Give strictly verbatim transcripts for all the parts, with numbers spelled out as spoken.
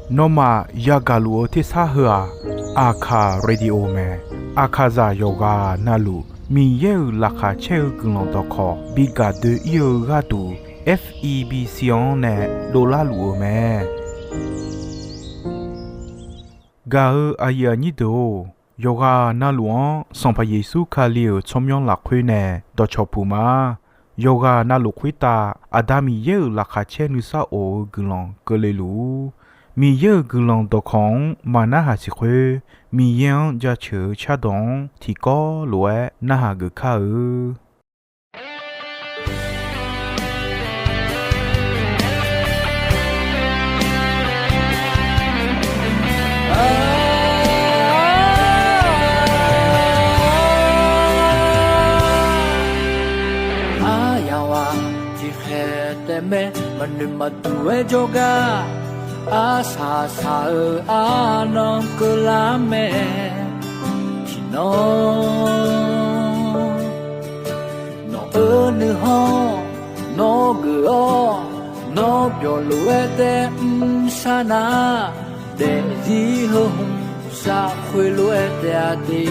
Nawmaf yagaq luf-eu tersar heu-aq, Aqkaq Radio mae. Aqkaqzaq yawqghaq navluf Miqyaer-euq laqkhaq caer-eu guiqlanq dawqkawq bi gaq doe-ir-eu gharduq, F E B C-anr nae dovlar luf-eu mae. Gaq-eu aqyuif aqnyir deuq-or, yawqghaq navluf-anr Sanqpaq Yeqsur Kali-euq tsawrmyanr lafkhoer nae dawqcawq puq ma. Yawqghaq navluf khoertav Aqda Miqyaer-euq laqkhaq caer nuisar of-eu guiqlanq keuvle luf-ur. Miqyaer-euq guiqlanq dawqkawq-anr maqnarhaq siq khoer, Miqyaer-anr jaceuq-eu cardawq-anr tiqkawv lof-aer narhaq geuf kar-eu. Aryamq-aq tiqkhaeq taef mae, maqnoeq maqduq-aer jawrgar, arsaq saq-eu arnan keuvlar mae. Tiqnan nawq-eu nuikhanr nawr geuf-awr, nawr byawq lof-aer tae mrsar nar, daefzir heu hmq saf khoerlof-aer taef-a de.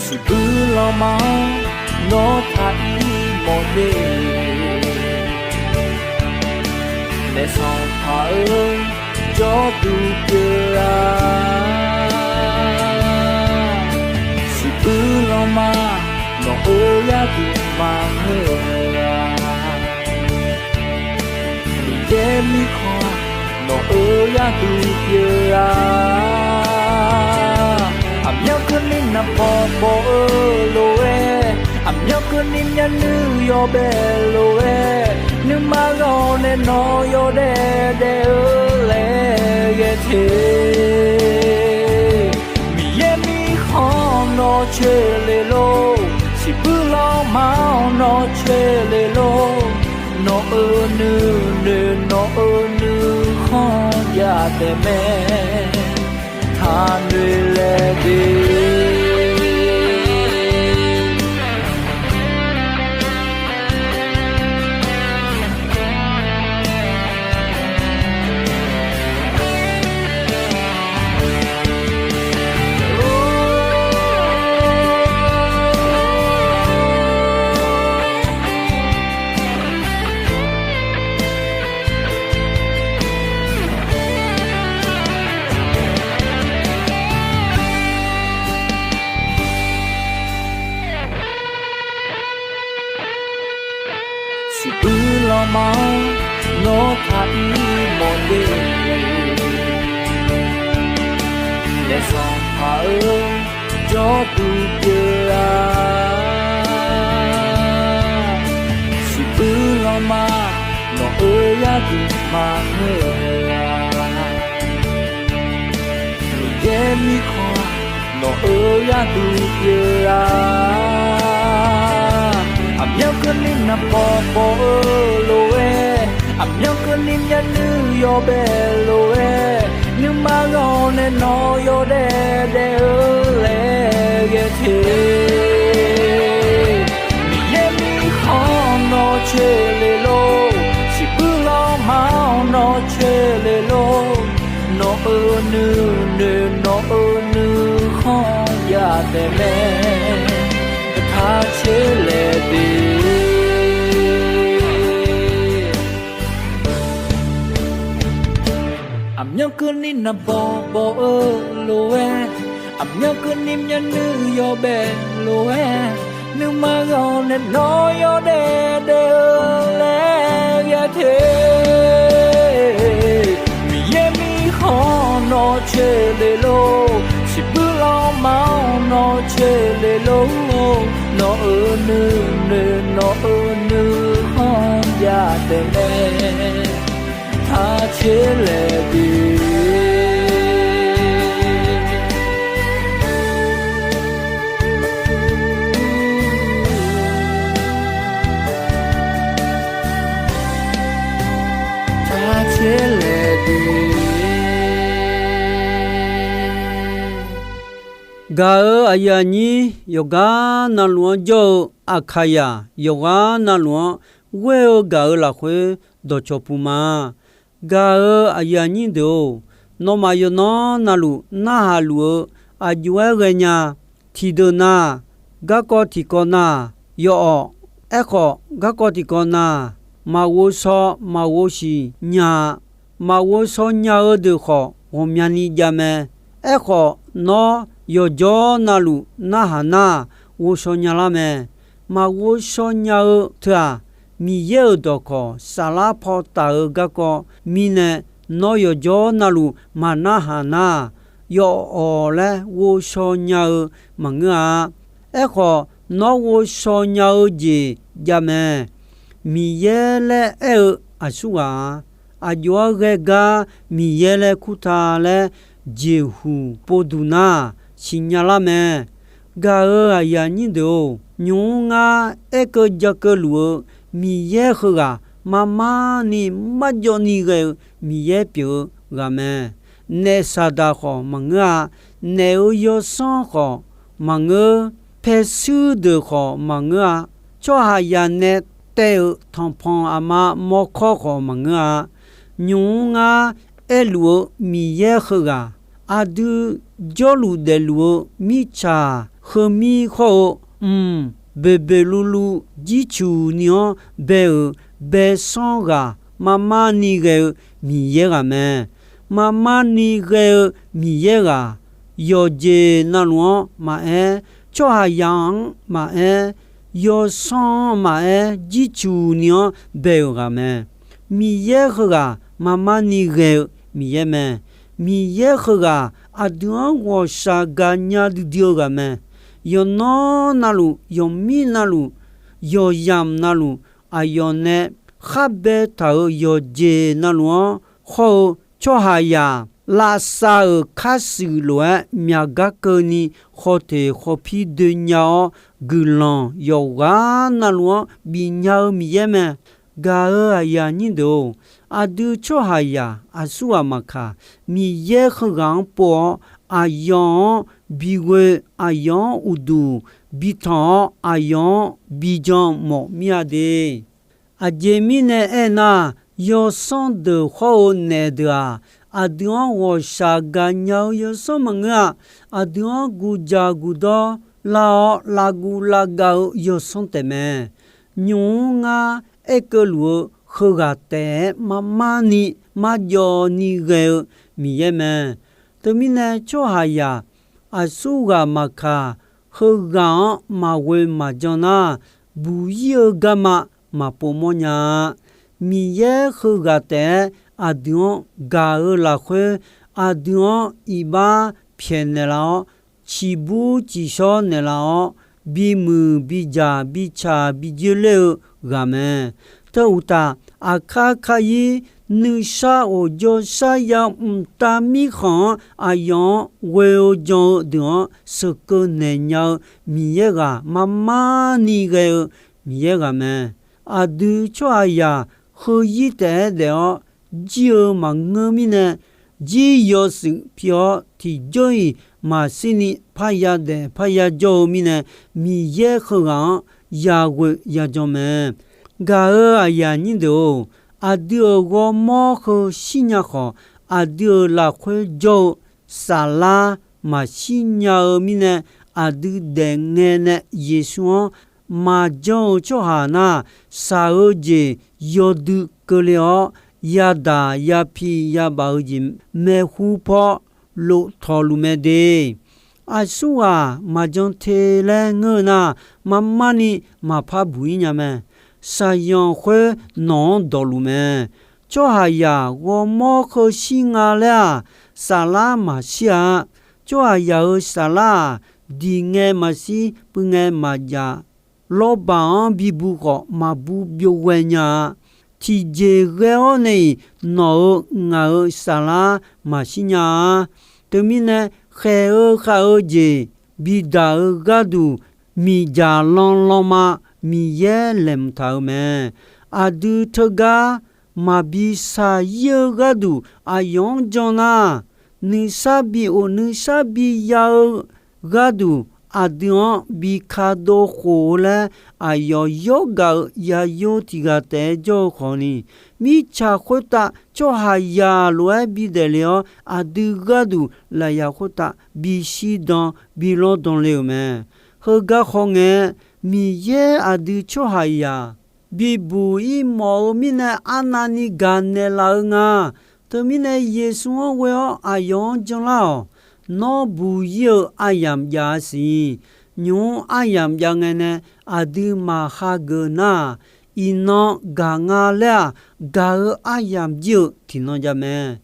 Siqbuir lanma-anr nawr taq-ir mawf de. Naef Sanqpaq-eu jawrduq pyeuf-a. Siqbuir lanma nawq-eu gharduq maqngeur-a. Miqyaer mirkhanq nawq-eu gharduq pyeuf-a. Aqmyanluf keuvni naqbawq bawq-eu lof-aer, aqmyanluf keuvni myavnuiv yawbae lof-aer, nuima ghawq nae nawq yawdaef daef-eu laer ghae te. Miqyaer mirkhanq nawq coeq le lor, siqbuir lanma-anr nawr coeq le lor. Nawq-euq nuinoeq nawq-euq nuikhanr jav taef mae. Taqnoeq laeq de. Siqbuir lanma-anr nawr taq-ir mawf de. Naef Sanqpaq-eu jawrduq pyeuf-a. Siqbuir lanma nawq-eu gharduq maqngeur-a. Miqyaer mirkhanq nawq-eu gharduq pyeuf-a. Aqmyanluf keuvni naqbawq bawq-eu lof-aer, aqmyanluf keuvni myavnuiv yawbae lof-aer, nuima ghawq nae nawq yawdaef daef-eu laer ghae te. Miqyaer mirkhanq nawr coeq le lor, siqbuir lanma-anr nawr coeq le lor. Nawq-euq nuinoeq nawq-euq nuikhanr jav taef mae. Taq coeq laeq de. Aqmyanluf keuvni naqbawq bawq-eu lof-aer, aqmyanluf keuvni myavnuiv yawbae lof-aer, nuima ghawq nae nawq yawdaef daef-eu laer ghae te. Miqyaer mirkhanq nawr coeq le lor, siqbuir lanma-anr nawr coeq le lor. Nawq-euq nuinoeq nawq-euq nuikhanr jav taef mae. Taq coeq laeq de. Taq coeq laeq de. Gaq-euq aqyuif aqnyir yawqgar navluf-anr jawr-eu Aqkaqyaq yawqghaq navluf-anr ghoer-eu gaq-euq lafkhoer dawqcawq puq ma. Gaq-euq aqyuif aqnyir deuq-or, nawmaf yawqnan navluf narhaq luf-eu aqjox-aer ghaenya. Tiqdeuq na, garkawv tiqkawv na, yawawq. Aerkhawf, garkawv tiqkawv na, maqghov shaw maqghov siq nya-a. Maqghov shaw nya-eu deuq khawf, ghawqmyani jav mae. Aerkhawf, nawr yawqjawr navluf narhaq nar, ghovshaw nyalar mae. Maqghov shaw nya-eu teu-aq, Miqyaer-euq dawqkawq saflar paw taf-eu garkawv mirnae, nawr yawqjawr navluf maqnarhaq nar, yawawq laer ghovshaw nya-eu maqngeur-a. Aerkhawf, nawr ghovshaw nya-eu jeq jav mae. Miqyaer laer aer-eu aqsurghaq-a. Aqjox-aer ghae gar Miqyaer laer kurtav laer jeqhuq povduq nar, siqnya lar mae. Gaq-euq aqyuif aqnyir deuq-or, nymq-mr ngar aerkeuv jakeuv luf-eu Miqyaer heughaq marmar ni marjawv ni ghae-eu Miqyaer pyeuf-eu ghaq mae. Naef Saqdaq khawf maqngeur-a. Naef-euq yawsanr khawf maqngeur. Paershuir deuq khawf maqngeur-a. Tsawrhaqzaq nae taev-euq tanqpanq aqma mawrkawr khawf maqngeur-a. Nymq-mr ngar aerluf-eu Miqyaer heughaq, aqdui jawrluf daefluf-eu mirtsaq heumir hawr-eu, mq, boeqboeq luvluv jircuq ni-anr bae-euq baesanr ghaq, marmar ni ghae-eu Miqyaer ghaq mae. Marmar ni ghae-eu Miqyaer ghaq, yawqjeq navluf-anr maqaer, tsawrhaqzaq-anr maqaer, yawsanr-anr maqaer, jircuq ni-anr bae-euq ghaq mae. Miqyaer heughaq marmar ni ghae-eu Miqyaer mae. Miqyaer heughaq aqdui-anr ghawqshaq gaqnya duidui-eu ghaq mae. Yawqnan navluf, yawqmir navluf, yawqyamq navluf, aqyawf nae khar baetaq-euq yawqjeq navluf-anr hawr-eu tsawrhaqzaq lavsav-euq kharshuif lof-aer myaq gar keuvni khawteq khawpir doe nya-awr, guiqlanq yawqghaq navluf-anr bifnya-eu Miqyaer mae. Gaq-euq aqyuif aqnyir deuq-or, aqdui tsawrhaqzaq aqsurghaq maqkaq, Miqyaer heughaq-anr pov-awr, aqyawf-anr bighoe, aqyawf-anr uqduq bitanq-awr, aqyawf-anr bijan mawf mir-a de. Aqjeq mirnae aernar, yawsanr deuq hawr-eu naef deuq-aq, aqdui-anr ghawqshaq gaqnya-eu yawsanr maqngeur-a. Aqdui-anr guqjaq guqdawr lar-awr, lavguv lavgav-eu yawsanr taefmae. Nymq-mr ngar aerkeuv luf-eu heughaq taef-aer marmar ni marjawv ni ghae-eu Miqyaer mae. Teumirnae, tsawrhaqzaq aqsurghaq maqkaq, heughaq-anr maqghoe maqjan nar, buq-ir-eu garma maqpov mawrnya-a. Miqyaer heughaq taef-aer aqdui-anr gaq-eu lafkhoer, aqdui-anr iqbax pyaeqnaeq laf-awr, ciqbur ciqshawr naeqlaf-awr, bimuiq bidzaq bicaq bijoer ler-eu ghaq mae. Teu uqtaf, aqkar kar-ir nuisar ghawqjawr shar ya mqtav mirkhanq-anr aqyawf-anr ghoe-eu jan-eu deuq-anr sheuqkeuv naeq nya-eu Miqyaer ghaq marmar ni ghae-eu Miqyaer ghaq mae. Aqdui tsawrhaqzaq heu-ir taef-aer daef-awr jir-eu maqngeur mirnae, jir yawshuif pi-awr tiqjawr-iq maqshir ni parya daef parya jawr-eu mirnae, Miqyaer heughaq-anr yaghoe yajan mae. Gaq-euq aqyuif aqnyir deuq-or, aqdui-euq ghawrmawr heu shirnya khawf, aqdui-euq lafkhoer jawr-eu saflar maqshir nya-eu mirnae, aqdui daefngae nae Yeqsur-anr maqjanr-eu tsawrhaq nar, shaq-eu jeq yawdui keuvle-awr, yadaq yapi yabaf-eu jeq maeqhu paw lof tawqluf mae de. Aqsurghaq maqjan te laer ngeur-eu nar, marmar ni maqpar buq-ir nya mae. Shaqzanq khoer nawq-anr dawqluf mae. Tsawrhaqzaq ghawrmawr heu shir nga laer-aq, saflar maqshir-a. Tsawrhaqzaq-euq saflar-aq, diq ngae maqshir, puiv ngae maqjaf, lawrbaq-anr bibu khawf maqbu byov ghae nya-a. Tiqjeq ghae-awr nae-iq nawq-euq ngaq-euq saflar maqshir nya-a. Teumirnae, khaeq-eu khav-eu jeq bidaq-eu gharduq, miqdzaq lanlanma Miqyaer laeqhmq taq-euq mae. Aqdui teugar maqbi shaq-ir-eu gharduq aqyawf-anr jan nar, nuisar bi of nuisar bi ya-eu gharduq aqdui-anr bi ka dov khof-eu laer, aqyawf yawrgaq-eu yayo tiq ghaq taef-aer jawr-eu khawf ni, mirtsaq khoertav tsawrhaqzaq lof-aer bidaef le-awr, aqdui gharduq lafyaq khoertav bishir dan bi lawrdan le-euq mae. Heugar khawf ngae, Miqyaer aqdui tsawrhaqzaq bibuq ir mawf-eu mirnae arnavni gaq naeqlaf-eu nga. Teumirnae Yeqsur-anr ghoe-awr aqyawf-anr janlar-awq. Nawr buq ir-eu aryamq jav-a siq. Nymq-mr aryamq jav ngae nae aqdui maqhageuf nar-aq, iqnan gaq nga laer-aq, gaq-eu aryamq jir-eu tiqnan jav mae.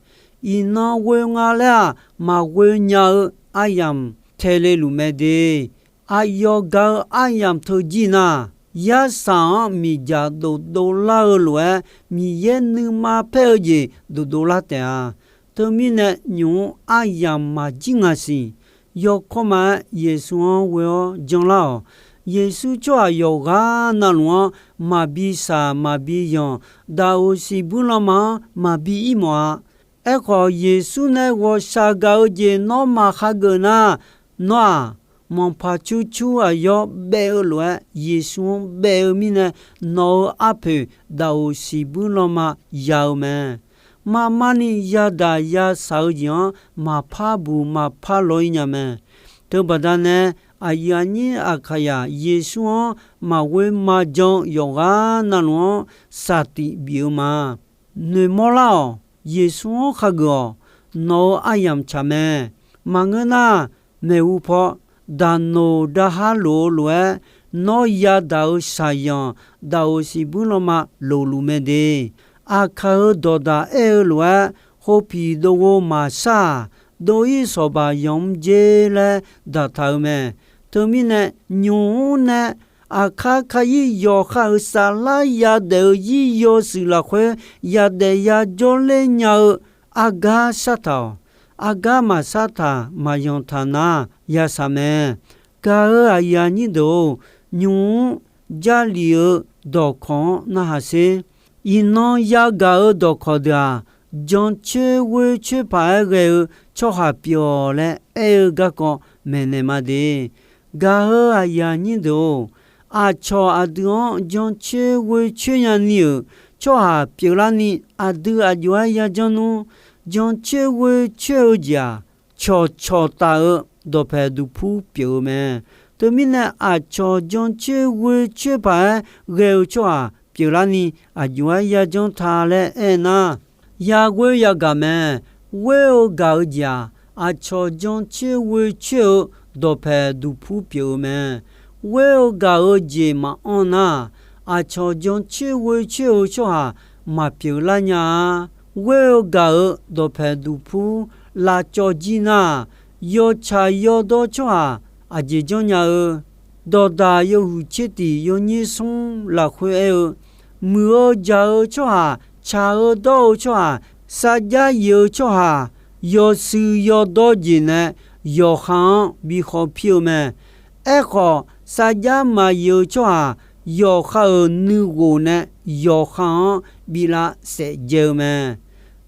Iqnan ghoe nga laer-aq, maqghoe nya-eu aryamq tae le luf mae de. Aqyawf gaq-eu aryamq teu jir nar, yarsaq-anr miqdzaq dofdov lar-eu lof-aer, Miqyaer nuima paer-eu jeq dofdov lar taef-a. Teumirnae nymq-mr aryamq maqjir nga siq. Yawkawr ma-aer Yeqsur-anr ghoe-awr janlar-awq. Yeqsur tsawrhaq yawqghaq navluf-anr maqbi shaq maqbi yanq, daqoq siqbuir lanma-anr maqbi ir mawf-a. Aerkhawf, Yeqsur nae ghawqshaq gaq-eu jeq nawr maqhageuf nar, nawr-aq, manqpaq cur cur aqyawf baef-eu lof-aer Yeqsur-anr baef-eu mirnae, nawq-eu arpoeq daqoq siqbuir lanma ya-eu mae. Marmarni yadaq yashaq-eu jeq-anr maqpar buq maqpar law ir nya mae. Teubaqda nae, aqyuif aqnyir Aqkaqyaq Yeqsur-anr maqghoe maqjan-eu yawqghaq navluf-anr saqtiq bif-eu ma. Noeqmawr lar-awq. Yeqsur-anr khageuf-awq. Nawq-eu aryamq tsaq mae. Maqngeur nar, maeqhu paw daqnoq daqhar lof-eu lof-aer, nawr yadaq-eu shaqyanq daqoq siqbuir lanma loqluf mae de. Aqkaq-euq dawqdaq aer-eu lof-aer, khopiq dov gho maqshar-aq, dov ir sawqbaq yanq mr jer laer daqtaq-eu mae. Teumirnae, nymq-mr nae aqkar kayir yawqha-euq saflar yadaef-eu yir yawshuif lafkhoer yadaef yajawr ler nya-eu argar shartaq-awq. Argar maqshartaq maqyanqtaq nar, yashaq mae. Gaq-eu aqyuif aqnyir deuq-or, nymq-mr Jarlif-eu dawqkawq-anr narhaq sher. Iqnan yagaq-eu dawqkawq deuq-aq, jancoer ghoer coer paq-aer ghae-eu tsawrhaq pyeuf-awq laer aer-eu garkawv maeqnaeq ma de. Gaq-eu aqyuif aqnyir deuq-or, aqcawq aqdui-anr jancoer ghoer coer nyani-euq tsawrhaq pyeuflarni aqdui aqjox-aer yajanr nmr. Jancoer ghoer coer-eu jeq-aq, cawqcawq taf-eu dawqpaeq duqpur pyeuf-eu mae. Teumirnae, aqcawq jancoer ghoer coer paq-aer ghae-eu tsawrhaq pyeuflarni aqjox-aer yajanr ta laer aernar, yaghoer yagaq mae. Ghoer-eu gaq-eu jeq-aq, aqcawq jancoer ghoer coer-eu dawqpaeq duqpur pyeuf-eu mae. Ghoer-eu gaq-eu jeq maqanr nar, aqcawq jancoer ghoer coer-eu tsawrhaq maqpyeuf lar nya-a. Ghoer-eu gaq-eu dawqpaeq duqpur lavcawv jir nar, yawtsaq yawdawr tsawrhaq aqjeq janrnya-eu, dawqdaq yawhuiq tser tiq yawnyir smr lafkhoer aer-eu, muiq-eu jaq-eu tsawrhaq, tsaq-eu dawr-eu tsawrhaq, sarjax yif-eu tsawrhaq, yawshuif yawdawr jeq nae yawqha-anr bi khawf pir-eu mae. Aerkhawf, sarjax maqyif-eu tsawrhaq yawqha-euq nuighof nae yawqha-anr bi lav saef dzae-eu mae.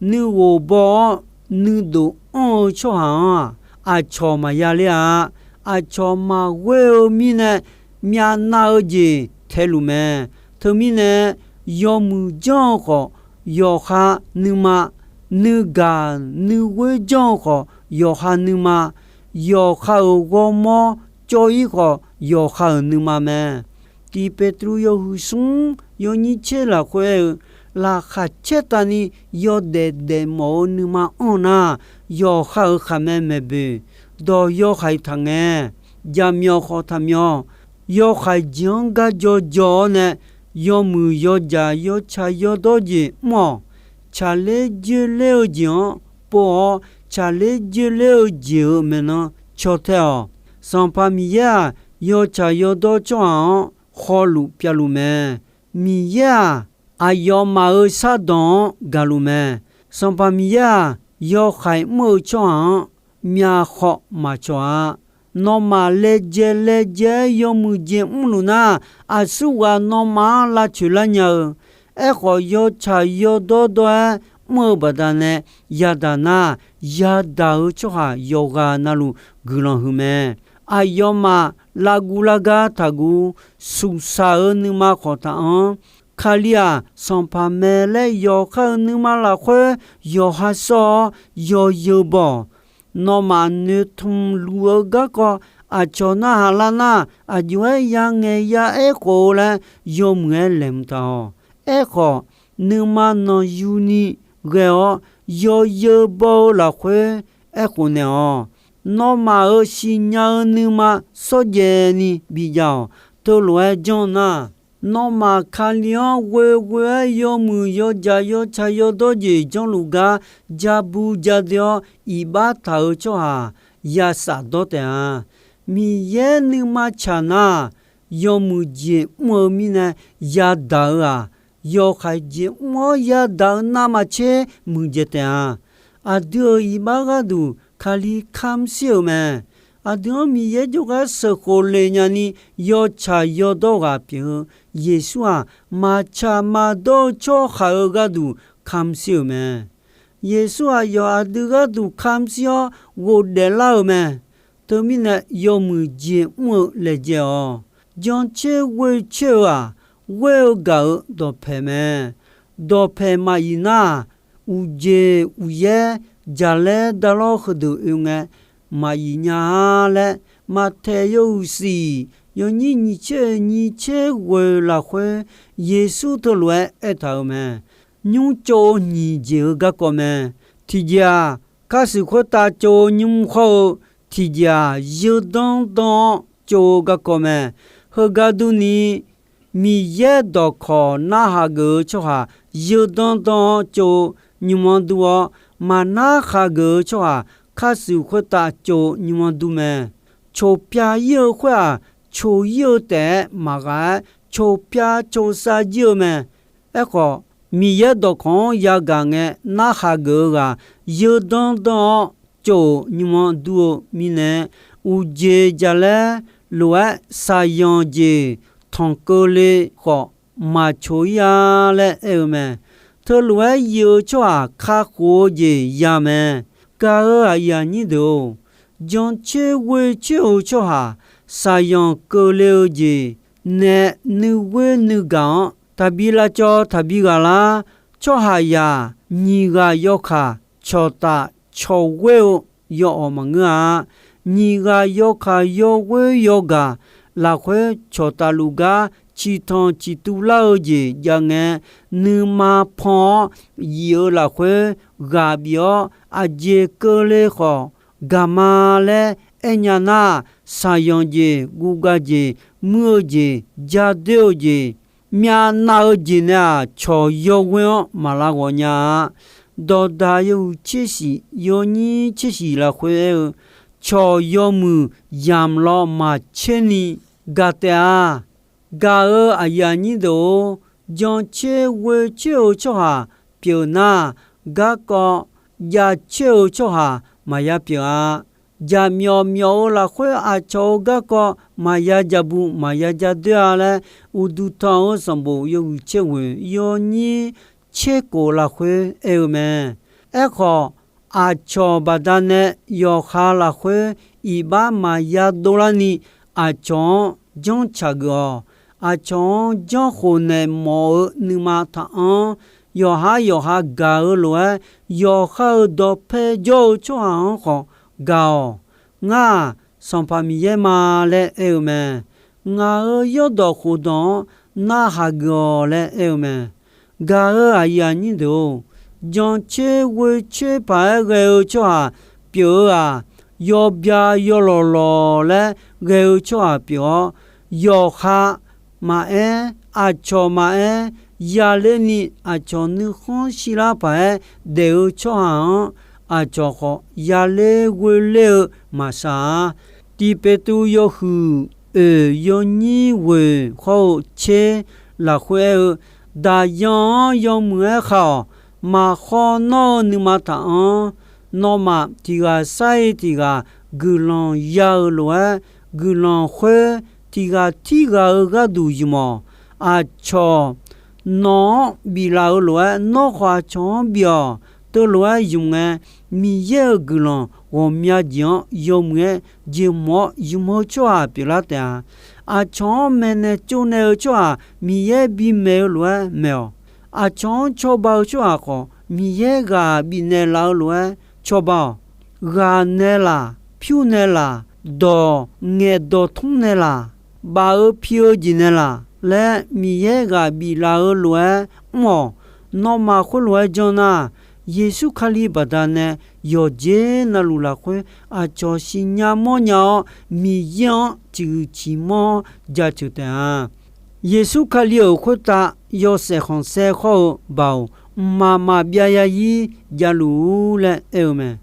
Nuighof baw-awr nuidof anr-eu tsawrhaq-anr-aq, aqcawq maqya ler-a. Aqcawq maqghoer-eu mirnae, myavnav-eu jeq taeluf mae. Teumirnae, yawmuiq janr-eu khawf, yawqha nuima, nuigaq nuighoer janr-eu khawf, yawqha nuima, yawqha-euq ghawrmawr cawv-ir khawf, yawqha-euq nuima mae. Tiq Petruv yawhuiq smr yawnyir tser lafkhoer aer-eu, laqkhaq caertavni yawdaef daefmawf-eu nuima anr nar, yawqha-euq khaqmae maeqboeq dawq yawhaiq taqngae, jaqmyawf khawf taqmyawf, yawhaiq jeq-anr gar jawjaw-awr nae, yawmuiq yawjaq yawtsaq yawdawr jeq mr-awq. Tsaqler joerler-eu jeq-anr pov-awr, tsaqler joerler-eu jeq-euq maeqnan caw tae-awq. Sanqpaq Miqyaer-aq, yawtsaq yawdawr tsawrhaq-anr khawluf pyavluf mae. Miqyaer-aq, aqyawfmaf-euq shardanq-anr gaqluf mae. Sanqpaq Miqyaer-aq, yawhaiq mr-eu tsawrhaq-anr myavkhawv maqcawq-a. Nawmaf laejae laejae-aer yawmuiq jeq mrluf nar, aqsurghaq nawmaf-anr lavcoeq lar nya-eu. Aerkhawf, yawtsaq yawdawr dawr-aer mr-eu baqdanae yadaq nar, yadaq-eu tsawrhaq yawqghaq navluf guiqlanq huiq mae. aqyawfmaf lavguv lavgar taqguv. Suqsaq-euq nuima khawf taqanr. Kali-aq, sanqpaq mae laer yawqha-euq nuima lafkhoer yawqha sawr-awr, yawzeu baw-awq. Nawmaf noeqtmq luf-eu garkawv aqcawq narhaq lar nar, aqjox-aer yangaeq ya aerkhof-eu laer yawmuiq-aer laeqhmq taq-awq. Aerkhawf, nuima nanqyuni ghae-awr, yawzeu baw-eu lafkhoer aerkhof naeq-awq. Nawmaf-euq siqnya-eu nuima shawrjaev ni bijav-awq. Teulof-aer janr nar, nawmaf Kali-anr ghoeghoe-aer yawmuiq yawdzaq yawtsaq yawdawr jeq janrluf gar, ja bu ja doe-awr iqbax taq-euq tsawrhaq ya shafdawr taef-a. Miqyaer nuima tsaq nar, yawmuiq jeq mr-eu mirnae yadaq-eu-aq, yawkhaeq jeq mr-awr yadaq-eu navmaqtser muiqdzaeq taef-a. Aqdui-euq iqbax gharduq Kali kamr shir-euq mae. Aqdui-anr Miqyaer jawrgar sheuqkhof le nyani yawtsaq yawdawr ghaq pyeuf-eu Yeqsur-aq, maqtsaq maqdawr-eu tsawrhaq-euq gharduq kamr shir-euq mae. Yeqsur aqyawf aqdui gharduq kamr shir-awr ghofdaef lar-euq mae. Teumirnae yawmuiq jeq mr-eu laejae-awq. Jantser ghoe coer-eu-aq, ghoer-eu gaq-euq dawqpaeq mae. Dawqpaeq maqyif nar-aq, uqjeq uqyaer jaqlaer dalawr heudeuq oe ngae, maqyif nya-a laer, Maqtaeq yawhuiq siq yawnyir nyiq tser nyiq tser ghoeq lafkhoer, Yeqsur teulof-aer aertaq-euq mae. Nymr tsov-eu nyiq jeq-eu garkawv mae. Tiqjeq-aq, kharshuif khoertav tsov-eu nymr hawr-eu, tiqjeq-aq, zeudanr danr-awr tsov-eu garkawv mae. Heugar durni, Miqyaer dawqkawq narhaq geuf-eu tsawrhaq zeudanr danr-awr tsov-eu nymr-anr dur-awr, maqnar khaq geuf-eu tsawrhaq kharshuif khoertav tsov-eu nymr-anr dur mae. Coqpyav ir-eu khoer-aq, coq ir-eu taef-aer maqghaq-aer, coqpyav coqsav jir-eu mae. Aerkhawf, Miqyaer dawqkawq-anr yagaq ngae narhaq geuf-eu ghaq zeudanr danr-awr tsov-euq nymr-anr dur-eu mirnae, uqjeq jaqlaer lof-aer saqyanq jeq tanq keuvle khawf, maqcoq ir-a laer aer-eu mae. Teulof-aer yif-eu tsawrhaq kakhof-eu jeq ya mae. Gaq-euq aqyuif aqnyir deuq-or, jantser ghoe coer-eu tsawrhaq saqyanq keuvle-eu jeq nae nuighoer nuigaq-anr taqbi lavcawv taqbi ghaq lar. Tsawrhaqzaq nyiq ghaq yawkaq cawqtaf cawqghoer-eu yawawq maqngeur-a. Nyiq ghaq yawkaq yawghoer yawgaq lafkhoer cawqtaf luf gar ciqtanq ciqtuv lar-eu jeq jav ngae, nuima pan-awr yif-eu lafkhoer ghaq bif-awr aqjeq keuvle khawf gaq ma laer aernya nar, saqyanq jeq, guvgav jeq, muir-eu jeq, ja doer-eu jeq, myavnav-eu jeq nae-aq, cawq yawghoer-anr maq lav ghawq nya-a. Dawqdaq yawhuiq tser shif yawnyir tser shif lafkhoer aer-eu, cawq yawmuiq yamq law maqtser ni gaq taef-a. Gaq-euq aqyuif aqnyir deuq-or, jantser ghoe coer-eu tsawrhaq pyeuf nar, garkawv jav coer-eu tsawrhaq maqya pyeuf-a. Jaqmyawf myawf-eu lafkhoer aqcawq-eu garkawv maqya ja bu maqya ja doer-a laer, Uqduq tanq-eu sanqbof yawhuiq tser ghoeq yawnyir tser kof lafkhoer aer-eu mae. Aerkhawf, aqcawq baqdanae yawqha lafkhoer iqbax maqya dovlarni, aqcawq-anr janrcaq geuf-awq. Aqcawq-anr janr khof naeq mawf-eu nuima taqanr. Yawqhar yawqha gaq-eu lof-aer, yawqha-euq dawqpae jawr-eu tsawrhaq-anr khawf gaq-awq. Ngar-aq, Sanqpaq Miqyaer ma laer aer-eu mae. Ngaq-euq yawrdawq khofdawq-anr narhaq geuf-awq laer aer-eu mae. Gaq-euq aqyuif aqnyir deuq-or, jantser ghoe coer paq-aer ghae-eu tsawrhaq pyeuf-eu-aq, yawbya yawlawq lawq laer ghae-eu tsawrhaq pyeuf-awr, yawqha maqaer, aqcawq maqaer, yaler ni aqcawq nuikhanr shirlar paq-aer daef-eu tsawrhaq-anr, aqcawq khawf yaler ghoeler-eu maqsaq-a. Tiq Peqtuv yawhuiq oeq yawnyir ghoeq hawr-eu tser lafkhoer aer-eu, Daqyan-anr yawmuiq-aer kha-awq. Maqkhawr nawr-eu nuima taqanr. Nawmaf tiq ghaq sar-iq tiq ghaq guiqlanq ya-eu lof-aer, guiqlanq khoer tiq ghaq tirghaq-eu gharduq ymq-awq. Aqcawq nawq-anr biflaf-eu lof-aer, nawr khawf aqcawq-anr bif-awq. Teulof-aer ymq ngae, Miqyaer-euq guiqlanq ghawqmya jeq-anr yawmuiq-aer jeq hmq-awr ymq-eu tsawrhaq pyeuflar taef-a. Aqcawq-anr maeqnaeq tsovnaeq-eu tsawrhaq Miqyaer bimaeq-eu lof-aer maeq-awq. Aqcawq-anr cawba-eu tsawrhaq khawf, Miqyaer ghaq bifnaeq laf-eu lof-aer cawba-awq. Ghaq naeqlaf, pyur naeqlaf, dawq ngaeqdawq tmr naeqlaf, baf-eu pi-eu jeq naeqlaf laer Miqyaer ghaq biflaf-eu lof-aer mr-awq. Nawmaf khoerlof-aer janr nar, Yeqsur Kali baqdanae yawqjeq navluf lafkhoer aqcawq siqnya mawrnya-awr, Miqyaer-anr ciqhuiq ciqmanr-awr jaceuq taef-a. Yeqsur Kali-euq khoertav yawshaef khanqsaer khawr-eu baoq, mqmaq maqbyav yarzir javluf-ur laer aer-eu mae.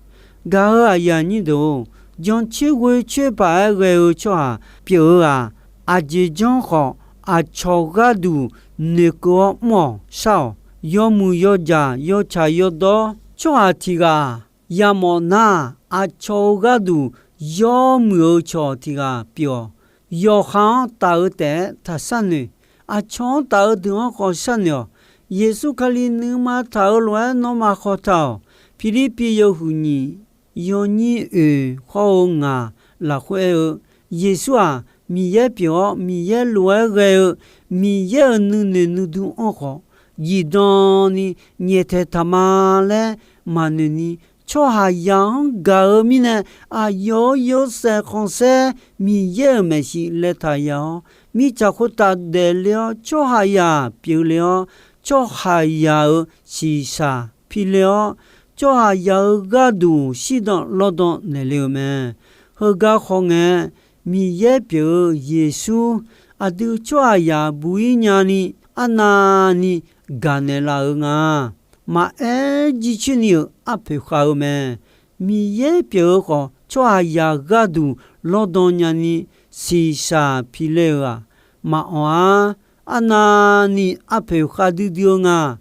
Gaq-euq aqyuif aqnyir deuq-or, jancoer ghoe coer paq-aer ghae-eu tsawrhaq pyeuf-eu-aq, aqjeq janr khawf, aqcawq gharduq noeqkeuv-awr mr-awq shar-awq. Yawmuiq yawjaq yawtsaq yawdawr tsawrhaq tiq ghaq yamawf nar, aqcawq-euq gharduq yawmuiq-eu cawq tiq ghaq pyeuf-awq. Yawqha-anr taf-eu taef-aer taq sharnoeq. Aqcawq-anr taf-eu deuq-anr khawf sharnoeq-awq. Yeqsur Kali nuima taq-eu lof-aer nawmaf khawf taq-awq. Pirlirpiv yawhuiq nyiq yawnyir oeq khawr-eu ngaq lafkhoer aer-eu, Yeqsur-aq, Miqyaer pyeuf-awr Miqyaer lof-aer ghae-eu Miqyaer-euq nuinoeq nuidur-anr khawf, zifdan ni nyaeftaeq taq ma laer maqnoeq ni, tsawrhaqzaq-anr gaq-eu mirnae aqyawf-euq yawshaef khanqsaer Miqyaer-euq maeqshi laev taq ya-awr, mirtsaq khoertav daefle-awr tsawrhaqzaq pyeufle-awr, tsawrhaqzaq-euq shiqshaq pile-awr, tsawrhaqzaq-euq gharduq shirdan lawrdan naeqle-eu mae. Heugar khawf ngae, Miqyaer pyeuf-eu Yeqsur aqdui tsawrhaqzaq buq-ir nyani arnavni gaqnaeq laf-eu nga. Maqaer jircoer ni-euq arpoeq khav-eu mae. Miqyaer pyeuf-eu khawf, tsawrhaqzaq gharduq lawrdan nyani shiqshaq pile-euq-aq, maqanr-ar. Arnavni arpoeq khav duidui-eu nga.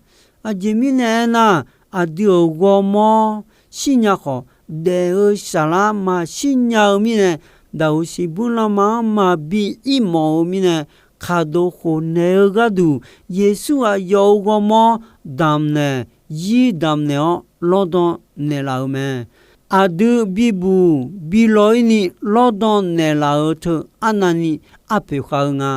Aqjeq mirnae aernar, aqdui-euq ghawrmawr shirnya khawf, daef-eu saflar maqshir nya-eu mirnae, daqoq siqbur lanma-anr maqbi ir mawf-eu mirnae, khaqdov khofnaeq-eu gharduq, Yeqsur aqyawf-euq ghawrmawr damqnaeq, zir damqnaeq-awr lawrdan naeqlaf-eu mae. Aqdui bibuq bilaw-ir ni lawrdan naeqlaf-eu teu arnavni arpoeq khav-eu nga.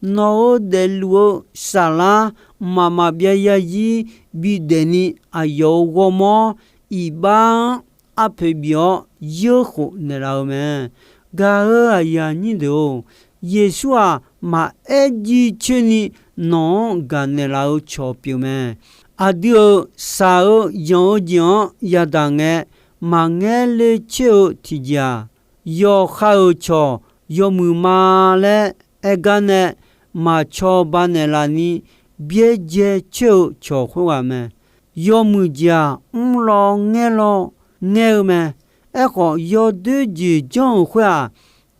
Nawq-euq daefluf-eu saflar mqmaq maqbyav yarzir bidaef ni aqyawf-euq ghawrmawr iqbax-anr arpoeq bif-awr yeurkhof naeqlaf-eu mae. Gaq-eu aqyuif aqnyir deuq-or, Yeqsur-aq, maqaer jircoer ni nawq-anr gaqnaeq laf-eu cawq pyeuf mae. Aqdui-euq shaq-eu yanq-eu jeq-anr yadaq ngae, maqngaer ler coer-eu tiqjeq-aq, yawqha-euq cawq yawmuiq ma laer aer gar nae maqcawba naeqlaf ni byaerdzae coer-eu cawq khoerghaq mae. Yawmuiq jeq-aq, mrlaw ngaerlaw ngaer-eu mae. Aerkhawf, yawdoer jeq janr-euq khoer-aq,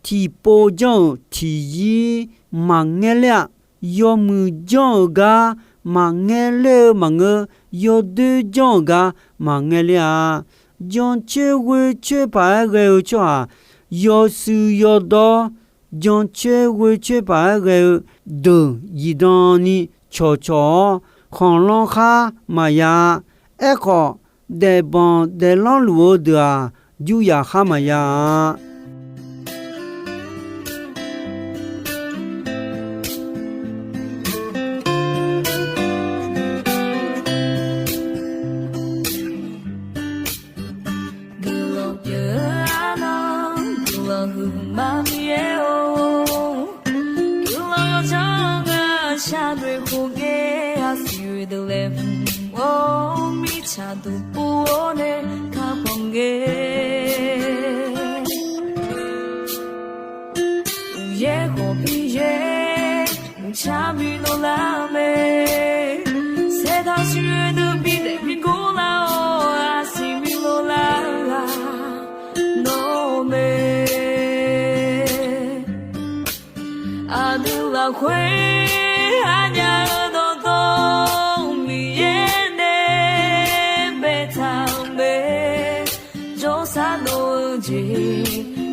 tiqpov janr-euq tiqzir maqngaer ler-a. Yawmuiq janr-euq gar maqngaer ler-eu maqngeur, yawdoer janr-euq gar maqngaer ler-a. Jancoer ghoecoer paq-aer ghae-eu tsawrhaq, yawshuif yawdawr, jancoer ghoecoer paq-aer ghae-eu deuq zifdan ni cawqcawq-awr, khanqlanr khar maqya-a. Aerkhawf, daefbanq daeflanr luf-eu deuq-aq, juryaq khar maqya-a. Guiqlanq pyeuf-eu arnan, guiqlanq huiqma Miqyaer-or, guiqlanq yawdzanr-eu ngar shaqnoeq khof ngae, aqsiq oe deuq laeqhmq-awr, mirtsaq duqpov-awr nae kakhanq ngae, uqyaer khawf Miqyaer mqcar bi lov lar mae. Saertaq siq oe deuq bidaef bi gor lar-awr, aqsiq bi lov lar-eu ghaq nawr mae. Aqdui lafkhoer aqnya-eu dawqtawvluf, Miqyaer nae baetaq-euq mae. Jawrsar dov-eu jeq,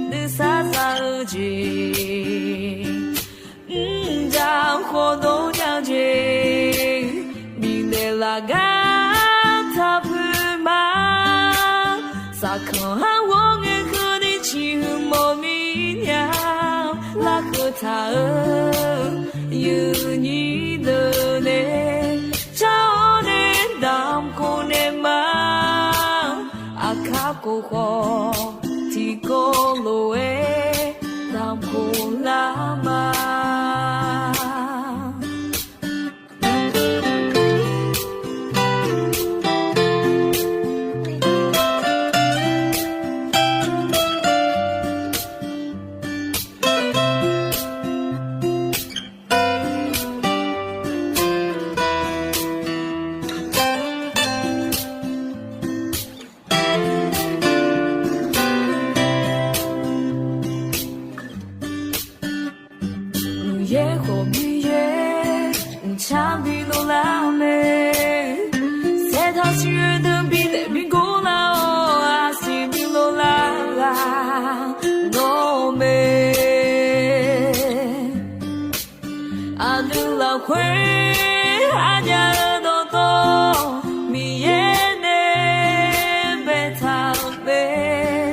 nuisar za-eu jeq, mrjaq khawf dov nya-eu jeq, bifnaeq laf gar taq puiq ma. Saqkanq-anr ghawr ngae Taq-eu yuifnyir deuq nae car-awr nae damq khof naeq ma. Aqkar khof khawf tiqkawv lof-aer damq khof lar ma. Miqyaer khawf Miqyaer mqcar bi loflar mae. Saertaq siqyoer deuq bi daef bi gor lar-awr, arsiq bi loflar ghaq nawr mae. Aqdui lafkhoer aqnya-eu dawqtawv Miqyaer nae baetaq-euq mae.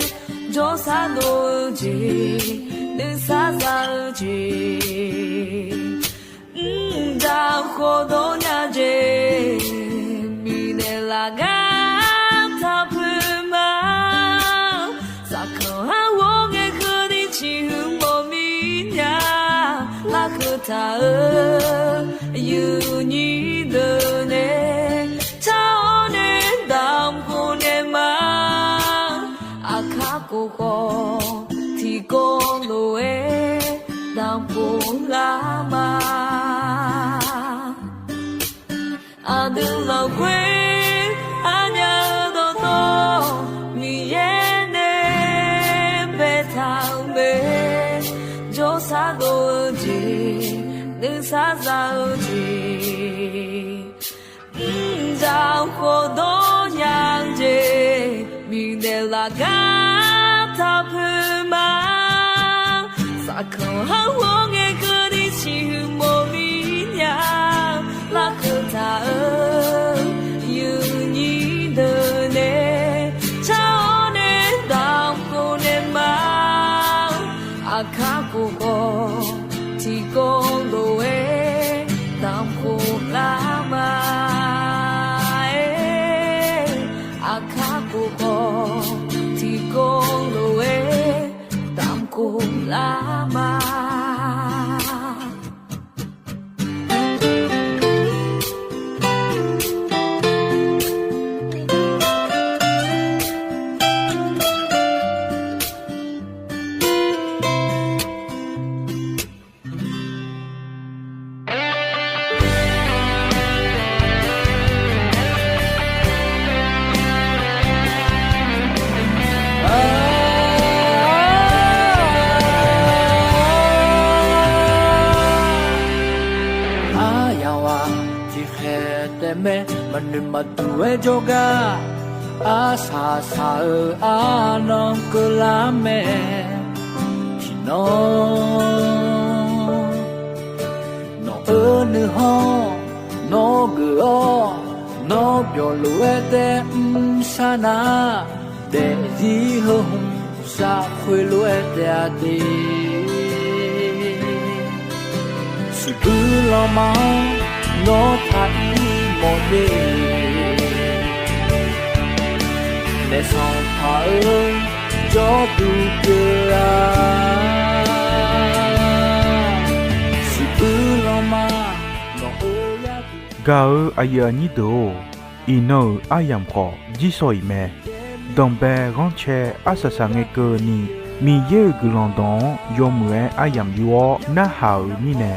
Jawrsar dov-eu jeq, nuisar za-eu jeq, mrjaq khawf dawr nya jeq, bifnaeq laf gar taq poeq ma. Saqkanq har ghawr ngae keuvni ciqhuiq mawf mir nya. Larkeuv taq-eu yuifnyir deuq nae car-awr nae damq khof naeq ma. Aqkar khof khawf tiqkawv lof-aer damq khof lar ma. Aqdui lafkhoer aqnya-eu dawqtawv Miqyaer nae baetaq-euq mae. Jawrsar dov-eu jeq, nuisar za-eu jeq, mrjaq khawf dawr nya-eu jeq, bifnaeq laf gar taq poeq ma. Saqkanq har ghawr ngae keuvni ciqhuiq mawf mir nya. Larkeuv taq-eu yuifnyir deuq nae car-awr nae damq khof naeq ma. Aqkar khof khawf tiqkawv lof-aer damq khof lar ma. Aqkar khof khawf tiqkawv lof-aer damq khof lar ma. Aryamq ghaq tiqkhaeq taef mae, maqnoeq maqduq-aer jawrgar, arsaq saq-eu arnan keuvlar mae. Tiqnan nawq-eu nuikhanr nawr geuf-awr, nawr byawq lof-aer taef mr sar nar, daefzir heu hmq sar khoerlof-aer taef-a de. Siqbuir lanma-anr nawr taqir mawf de. Naef sanqpaq-eu jawrduq pyeuf-a. Siqbuir lanma nawq-eu yarduq. Gaq-eu aqyuif aqnyir deuq-or, iqnan-euq aryamq khawf jirsawq iq mae. Danqbae ghanrcae arsaq saqngae keuvni, Miqyaer-euq guiqlanq dawq-anr yawmuiq-aer aryamq yur-awr narhaq-euq mirnae,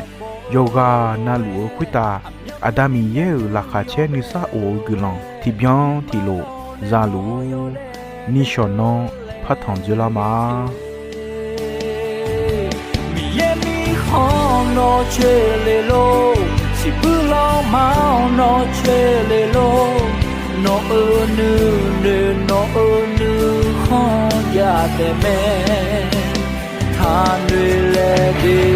yawqghaq navluf-eu khoertav Aqda Miqyaer-euq laqkhaq caer nuisar of-eu guiqlanq tiqbyan tiqlof zaluf-ur. Nishawq nanr partanq dzoerlar ma. Miqyaer mirkhanq nawr coeqle lor, siqbuir lanma-anr nawr coeqle lor, nawq-euq nuinoeq nawq-euq nuikhanr jav taef mae, taqnoeq laeq de.